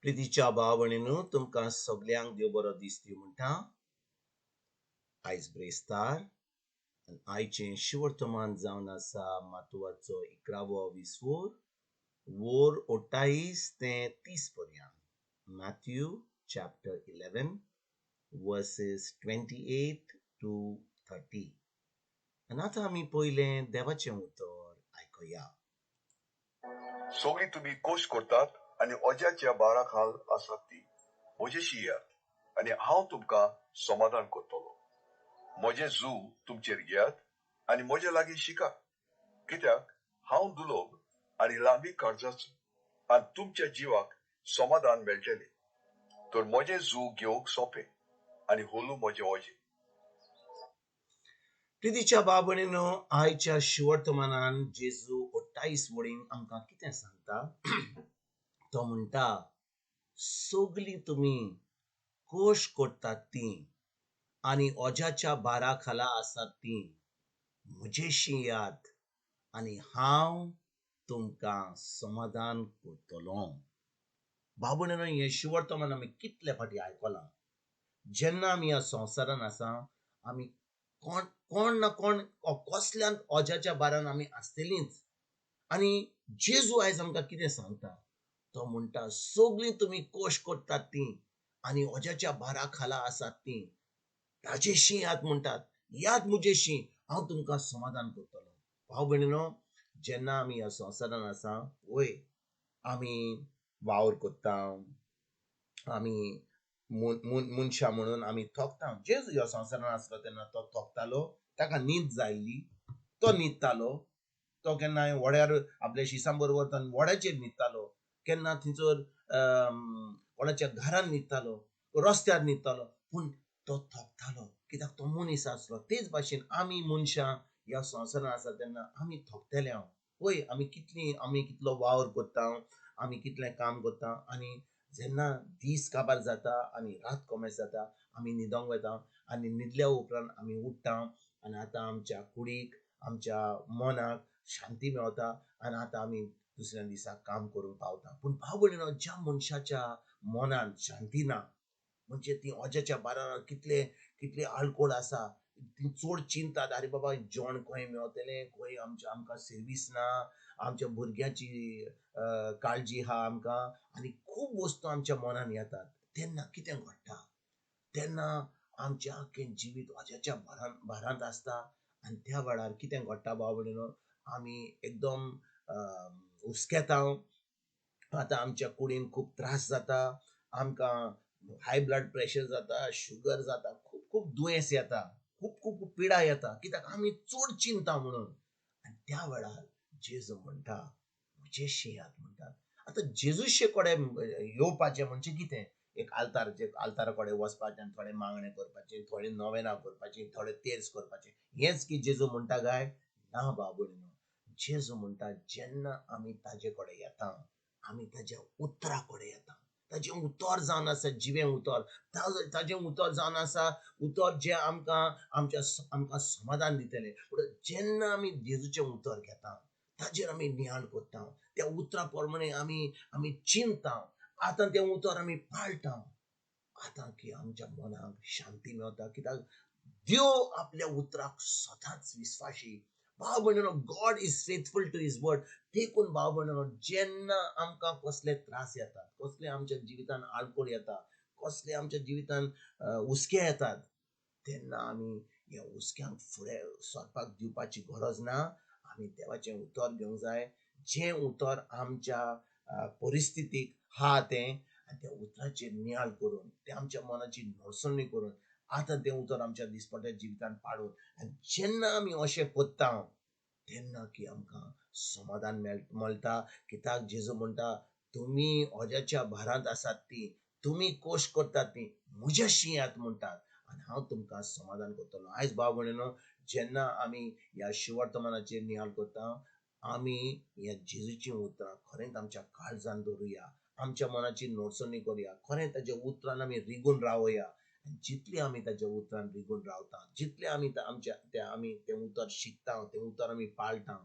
प्रितीच्या भाव भयणींनो, तुमकां सगल्यांक देव बरो दीस दिवं म्हणटा. आयज ब्रेस्तार आनी आयचें शिवर्तमान जावन आसा मातुवाचो इकरावो विसवोर वोर 28 ते 30 पर्यंत. Matthew chapter 11 verses 28 to 30. आनी आतां आमी पयलें देवाचें उतर आयकुया. सगळीं तुमी कोश करतात आनी अज्याच्या भारा खाल आसात ती म्हजेशी येयात आनी हांव तुमकां समाधान करतलो. म्हजें जू तुमचेर घेयात आनी म्हजे लागीं शिकात, कित्याक हांव दुलोब आनी लांबी काळजाचो, आनी तुमच्या जिवाक समाधान मेळटलें. तर म्हजें जू घेवंक सोंपें आनी होलू म्हजें ओजें. प्रितीच्या भाव भयणींनो, आयच्या शिवर्तमानान जेजू 28 वडीन आमकां कितें सांगता? तो म्हणटा, सगलीं तुमी कोश करतात तीं आनी ओज्याच्या भारा खाला आसात तीं म्हजेशी यात आनी हांव तुमकां समाधान करतलो. भाव भयणींनो, हें शिवर्तमान आमी कितले फावटी आयकलां. जेन्ना आमी ह्या संवसारान आसा, आमी कोण कोण ना कोण कसल्यान ओज्याच्या भारान आमी आसतलींच. आनी जेजू आयज आमकां कितें सांगता? तो म्हणटा, सगळीं तुमी कोश करतात तीं आनी ओज्याच्या भारा खाला आसात तीं ताजेशी याद म्हणटात, याद म्हजेशी, हांव तुमकां समाधान करतलो. भाव भयणीनो, जेन्ना आमी ह्या संवसारान आसा, वय आमी वावर करता, आमी मनशां म्हणून आमी थोकता. जेजू ह्या संवसारान आसलो तेन्ना तो थोकतालो, ताका न्हीद जायल्ली, तो न्हिदतालो. तो केन्नाय व्हड्यार आपल्या शिसां बरोबर तो व्हड्याचेर न्हिदतालो, केन्ना थंयसर कोणाच्या घरान न्हिदतालो, रस्त्यार न्हिदतालो, पूण तो थोकतालो कित्याक तो मनीस आसलो. तेच भाशेन आमी मनशां ह्या संवसारान आसा तेन्ना आमी थोकतले. हांव पळय आमी कितली आमी कितलो वावर करता, आमी कितलें काम करता, आनी जेन्ना दीस काबार जाता आनी रात कोमेस जाता, आमी न्हिदोंक वता आनी न्हिदल्या उपरांत आमी उठ्ठा आनी आतां आमच्या कुडीक आमच्या मनाक शांती मेवता आनी आतां आमी दुसऱ्या दिसा काम करूंक पावता. पूण भाव भयणीनो, ज्या मनशाच्या मनान शांती ना, म्हणजे ती ओज्याच्या भारान कितले कितले आळकोळ आसा, ती चड चिंतात, आरे बाबा जेवण खंय मेवतलें, खंय आमच्या आमकां सर्वीस ना, आमच्या भुरग्यांची काळजी आहा आमकां, आनी खूब वस्तू आमच्या मनान येतात. तेन्ना कितें घडटा? तेन्ना आमचें आख्खें जिवीत ओज्याच्या भारांत आसता. आनी त्या वेळार कितें घडटा भाव भयणीनो, आमी एकदम हुस्केता. आतां आमच्या कुडीन खूब त्रास जाता, आमकां हाय ब्लड प्रेशर जाता, शुगर जाता, खूब खूब दुयेंस येता, खूब खूब पिडा येता, कित्याक आमी चड चिंता म्हणून. आनी त्या वेळार जेजू म्हणटा, म्हजेशी याद म्हणटात. आतां जेजूशे कडेन येवपाचें म्हणजे कितें? एक आल्तार, आल्तारा कडेन वचपाचें आनी थोडें मागणें करपाचें, थोडें नवेनां करपाचें, थोडें तेर्स करपाचें, हेंच की जेजू म्हणटा काय? ना भाव भयणीनो, जेजू म्हणटा जेन्ना आमी ताजे कडेन येता, आमी ताज्या उतरा कडेन येता. ताजें उतर जावन आसा जिवें उतर, ताजें उतर जावन आसा उतर जें आमकां आमच्या आमकां समाधान दितलें. पूण जेन्ना आमी जेजूचें उतर घेता, ताजेर आमी नियाळ करता, त्या उतरा प्रमाणे आमी आमी चिंता, आतां तें उतर आमी पाळटा, आतां की आमच्या मनाक शांती मेवता. कित्याक देव आपल्या उतराक सदांच विस्वाशी. भाव भयणीनो, God is faithful to his word. देखून भाव भयणीनो, जेन्ना आमकां कसले त्रास येतात, कसले आमच्या जिवितान आडखळ येता, कसले आमच्या जिवितान हुस्के येतात, तेन्ना आमी ह्या हुस्क्यांक फुडें सरपाक दिवपाची गरज ना. आमी देवाचें उतर घेवंक जाय, जें उतर आमच्या परिस्थितीक आहा तें, आनी त्या उतराचेर नियाळ करून, तें आमच्या मनाची नडसणी करून, आतां तें उतर आमच्या दिसपट्ट्या जिवितान पाडून, आनी जेन्ना आमी अशें करता तेन्ना की आमकां समाधान मेळटा. कित्याक जेजू म्हणटा, तुमी ओज्याच्या भारांत आसात ती, तुमी कोश करतात ती, म्हज्याशी यात म्हणटात आनी हांव तुमकां समाधान करतलो. आयज भाव भयणीनो, जेन्ना आमी ह्या शिवर्तमानाचेर नियाळ करता, आमी ह्या जेजूचीं उतरां खरेंच आमच्या काळजान दवरुया, आमच्या मनाची नडसणी करुया, खरें ताच्या उतरान आमी रिगून रावया. जितले आमी ताच्या उतरान रिगून रावता, जितले आमी आमच्या ते आमी तें उतर शिकता, तें उतर आमी पाळटा,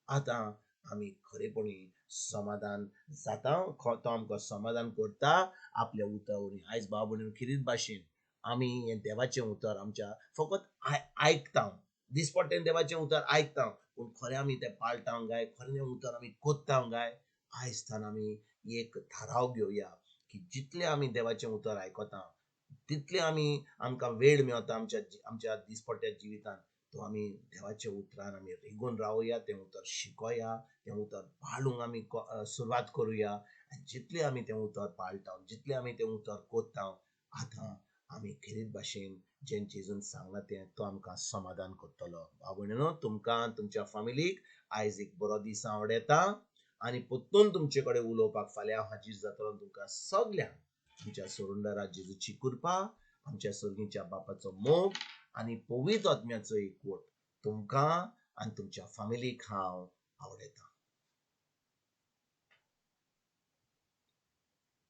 आतां आमी खरेपणी समाधान जाता, तो आमकां समाधान करता आपल्या उतरा वरवीं. आयज भाव भयणीनो खेरीत भाशेन आमी हें देवाचें उतर आमच्या फकत आयकता, दिसपट्टें देवाचें उतर आयकता, पूण खरें आमी तें पाळटा काय, खरें तें उतर आमी कोत्ता काय? आयज थावन आमी एक थाराव घेवया की जितलें आमी देवाचें उतर आयकता तितलें आमी आमकां वेळ मेळता आमच्या आमच्या दिसपट्ट्या जिवितांत, तो आमी देवाच्या उतरान आमी रिगून रावया, तें उतर शिकोया, तें उतर पाळूंक आमी सुरवात करुया. आनी जितलें आमी तें उतर पाळटा, जितलें आमी तें उतर कोत्ता, आतां आमी खेरीत भाशेन जें जेजून सांगलां तें तो आमकां समाधान करतलो. भाव भयणीनो, तुमकां तुमच्या फामिलीक आयज एक बरो दीस आवडटा आनी परतून तुमचे कडेन उलोवपाक फाल्यां हांव हाजीर जातलो. तुमकां सगल्यांक आमच्या सोडणदारा जेजूची कृपा, आमच्या सर्गीच्या बापाचो मोग आनी पवित्र आत्म्याचो एकवट तुमकां आनी तुमच्या फामिलीक हांव आवडटा.